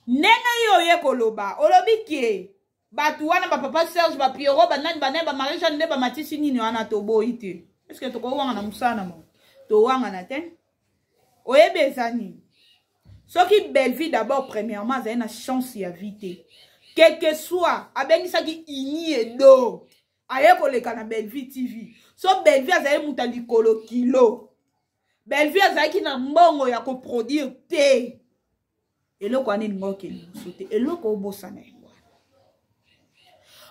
A: Ndenge yo oye koloba, olobi ke bato wana bapapa Serge, bapiero, banani banani, bamarie Jeanne nde bamatisi nini wana, toboyi te. Est-ce tokowanga na mosala na bango? Towangana te. Oyebi eza nini? Soki Bellevue d'abord premièrement azali na chance ya vie te, quelque soit abengisaki ini edo aye koleka na Bellevue TV. So Bellevue azali moto ya likolo kilo, Bellevue azalaki na mbongo ya koproduire te. Eloko wana elinga okende liboso te, eloko obosana yango wana.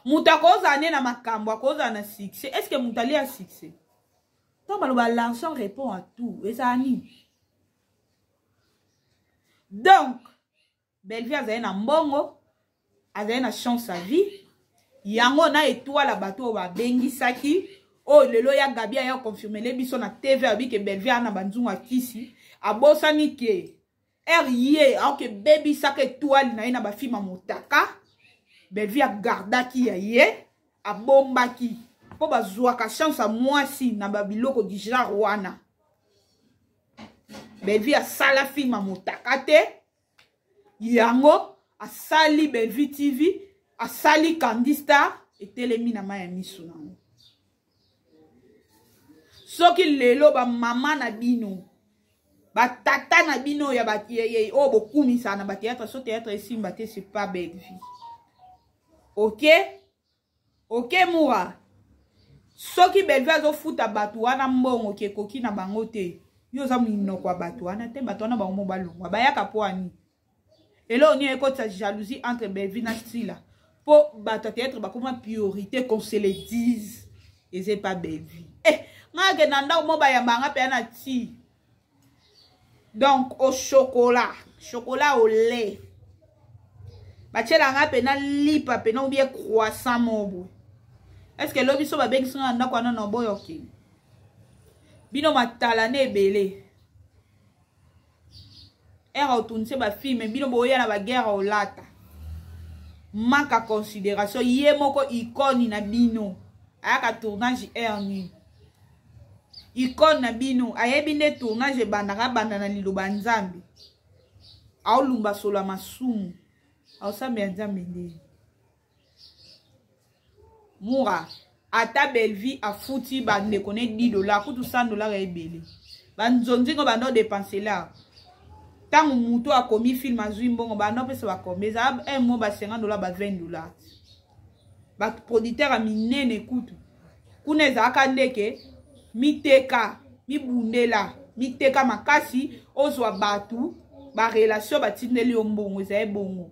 A: Moto akozala nde na makambo, akozala na succès. Est ce que moto alia succès? Ntango baloba l'argent répond à tout, ezala nini? Donc Bellevue azali na mbongo, azali na chance ya vie yango na étoile ya bato oyo babengisaki, oyo lelo ya Gabi aya confirmele biso na TV, abi ke Bellevue ana banzungu ya kisi. Abosani ke r ye aoke bebisaka étoile na ye na bafilme ya motaka. Bellevue agardaki ya ye, abombaki mpo bazwaka chance ya mwasi na babiloko du genre wana. Bellevue asala filme ya motaka te, yango asali Bellevue TV, asali Candy Star, etelemi na mai ya miso nango. Soki lelo bamama na bino, batata na bino ya oyo bokumisaka na bateatre, so teatre esimba te, c'est pas Bellevue. Ok, ok, mura soki Bellevue azofuta bato wana mbongo ke ekoki na bango te, yo oza monoko ya bato wana te. Bato wana bango mo balongwa bayaka mpo ani eloko nini ekotisa jalousie entre Bellevue na Stila? Mpo bato ya théâtre bakoma priorité, qu'on se le dise, eza epa Bellevue. Eh, nga akende na ndako mo bayambanga mpe na ti donc au chocolat, chocolat au lait, batielanga mpena lipa mpena ou bien croissant mo boye. Est ce que lobi so babengisi nga na ndako wana na boyo okende? Bino matala na ebele ere otunise bafilme, bino boya na baguerre olata manque ya considération. Ye moko icone na bino ayaka tournage aire nini? Icone na bino ayebi nde tournage ebandaka, abanda na liloba Nzambe, aolumba solo ya masumu, aosambela Nzambe ndenge mura. Ata Bellevue afuti bandeko ne 10 dollar, kutu 100 dollar ya ebele, banzonzingo banda odepensela. Ntango moto akomi film azwi mbongo, banda opesa bakombe, ezala un mo ba 50 dollar, ba 20 dollar. Baproducteur ya minene kutu kuna ezalaka ndeke miteka mibundela miteka makasi, ozwa bato barelation, batindeli yo mbongo, ezali bongo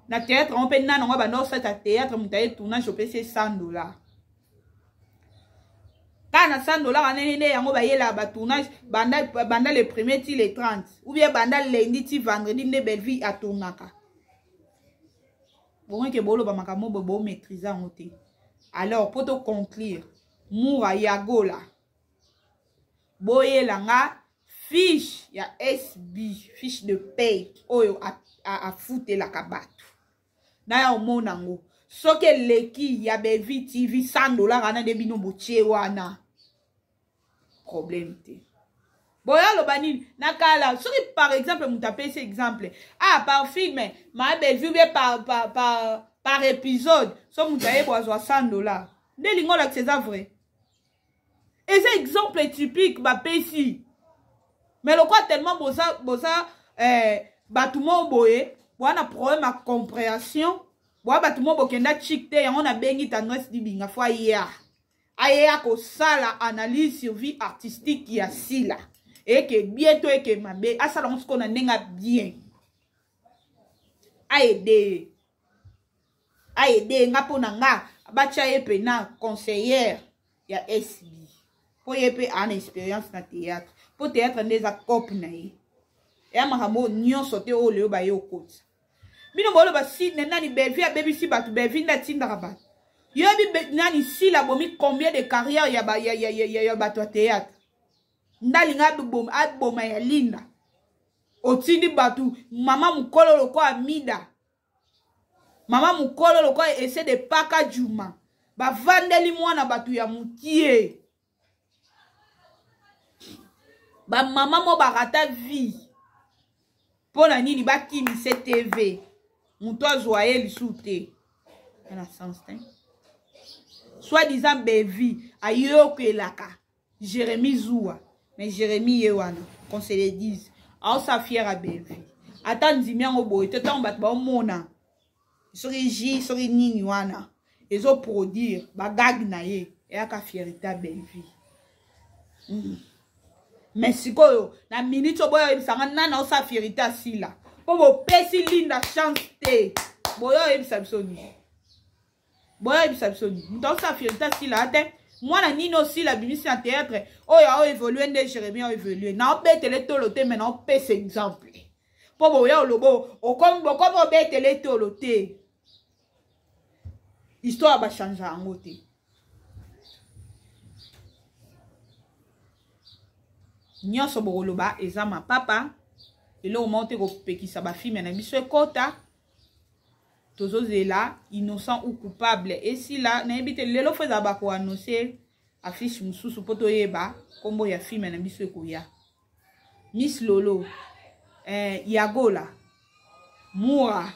A: na théâtre yango mpe. Nani yango banda osala théâtre, moto aye tournage, opesi ye 100 dollar, kaka na 100 dollar anene nde yango bayelaka batournage banda, banda le premier ti le 30, ou bien banda lundi ti vendredi nde Bellevue atournaka bongo. Eke boloba makambo boye, bomaîtrise yango te. Alors mpo toconclure, mura yagola, boyela nga fiche ya SB, fiche de paye oyo afutelaka bato. Naya omona yango. Soki eleki ya Bellevue TV 100 $ wana nde bino botie wana. Problème te. Boya aloba nini na kala soki par exemple moto apesi exemple ah par film ma Bellevue bien par épisode so moto ayebo azwa 100 $ nde lingo olakisa eza vrai. Eza exemple typique bapesi. Mais lokwa tellement boza bato moko boye boa na problème ya compréhension, boa bato moko bokenda chik te, yango nabengi Tendresse Dibinga fo aya ayeya kosala analyse sur vie artistique ya Sila eke bien to eke mabe, asala yango sikoyo na ndenge bien aede aede nga mpo na nga batya ye mpe na conseillère ya SB mpo ye mpe ana expérience na théâtre, mpo théâtre nde eza cope na ye, eya makambo nyonso te oyo lelo baye okotisa bino boloba si nani Bellevue abebisi bato, Bellevue nde atindaka bato. Yoyebi nani Sila abomi combien de carrière ya bato ya théâtre, nde alinga aboma ya Linda. Otindi bato mama mokolo lokola Amida, mama mokolo lokola ese de paka juma, bavandeli mwana bato ya mokie, bamama mo barata vie mpo na nini bakimise TV moto azwa ye lisusu te na sens te. Soit disant Bellevue ayokelaka Jérémie Zoua, mais Jérémie ye wana qu'on se le dise aosa fier à Bellevue, ata ndimi yango boye te. Ntango bato baomona soki j soki nini wana ezoproduire bagag na ye, eyaka fierté ya Bellevue. Mais sikoyo na minute oyo boyo oyebisanga nani aosala fierté asila mpo bopesi Linda chance te. Boyo oyebisa biso nini? Boyo oyebisa biso nini? Moto aosala fierté asila te, mwana nini osila abimisi na théâtre oyo aoévolue nde Jérémie aoévolue. Naobetele tolo te, me naopesa exemple mpo boya olobo bokomi obetele tolo te, histoire bachange yango te. Nyonso bokoloba eza mapapa, eloko moko te kopekisa bafilme na biso ekota. Tozozela Innocent ou Coupable esila, nayebi te lelo fo ezala bakoannonce affiche mosusu mpo toyeba nkombo ya filme na biso ekoya. Miss Lolo, Yagola Mura,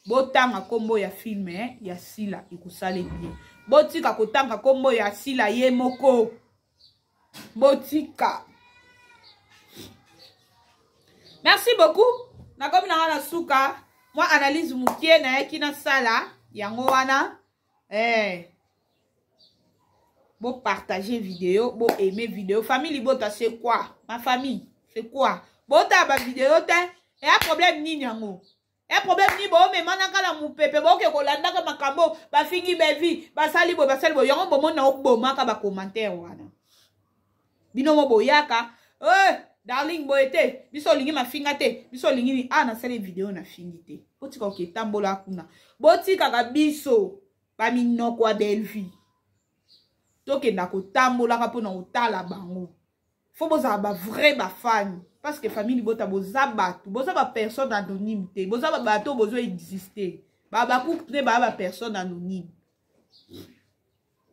A: botanga nkombo ya filme ya Sila ekosala bien. Botika kotanga nkombo ya Sila ye moko, botika. Merci beaucoup, nakomi nanga na suka. Mwa analyse mokie nayaki nasala yango wana. Bo partager vidéo, bo aimer vidéo. Famille libota, c'est quoi ma famille, c'est quoi? Botala ba vidéo te, eya problème nini yango? E problème nini? Bomemanaka na mopepe, boke kolandaka makambo bafingi Bellevue, basali boye, basali boye, yango bomoni na obomaka bacommentaire wana. Bino mo boyaka eh, darling boye te, biso olingi mafinga te, biso olingi ni a nasali video nafingi te. Botika oke tambola kuna, botikaka biso baminoko ya Bellevue tokenda kotambolaka mpona kotala bango. Fo bozala bavrai bafani, parce que famille libota boza bato, boza bapersone anonyme te, boza bato bozo existe. Babakuku te, baa bapersone anonyme,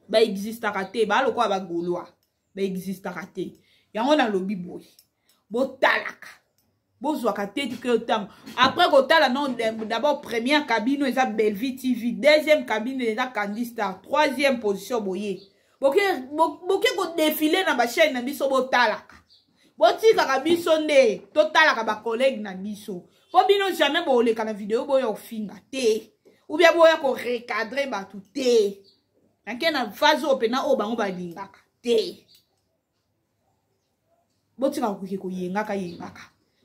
A: baexistaka te, baa lokola bagaulois, baexistaka te. Yango nalobi boye, botalaka, bozwaka te ke ntango après kotala. Non, d'abord première cabine eza Bellevue TV, deuxième cabine eza Candy Star, troisième position boye boke kodéfiler na bachaîne na biso. Botalaka, botikaka biso nde totalaka bacollègue na biso, mpo bino jamais boleka na video boya kofinga te ou bien boya korecadrer bato te. Nake na phase oyo mpena oyo bango balingaka te. Botika koke koyengaka yengaka,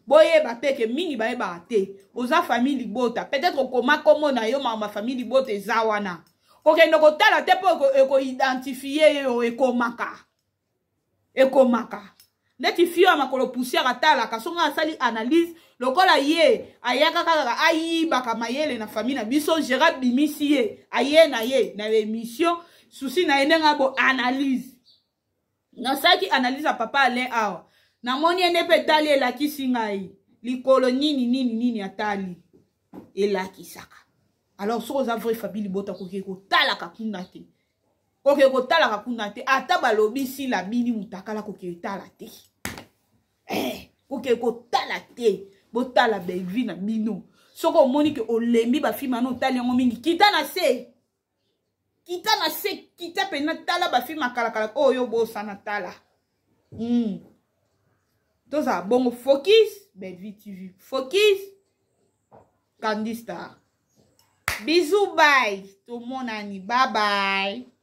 A: boyeba mpe ke mingi bayebaka te. Oza famille libota, peut-être okoma kombo na yo makambo ya famille libota eza wana, kokende kotala te mpo ekoidentifie yo. Ekomaka, ekomaka ndeti fio ya makolo poussière atalaka. Songo asali analyse lokola ye ayaka kaka ayibaka mayele na famille na biso. Gérard bimisi ye, aye na ye na émission, susi na ye ndenge abo analyse. Nasalaki analyse ya papa Alain awa, namoni ye nde mpe etali, elakisi ngai likolo nini nini nini atali elakisaka. Alors soki oza vrai famille libota, kokee kotalaka kuna te, kokee kotalaka kuna te. Ata balobi Sila bini mutakala, kokee tala te, kokee kotala te. Botala Bellevue na bino. Soki omoni ke olembi bafilme wana, otali yango mingi, kita na se, kita na se, kita mpena, tala bafilme akalakala oyo bosana, tala. Tozala bongo. Focus Bellevue TV, focus Candy Star. Bisous, bye, tomonani, bye bye.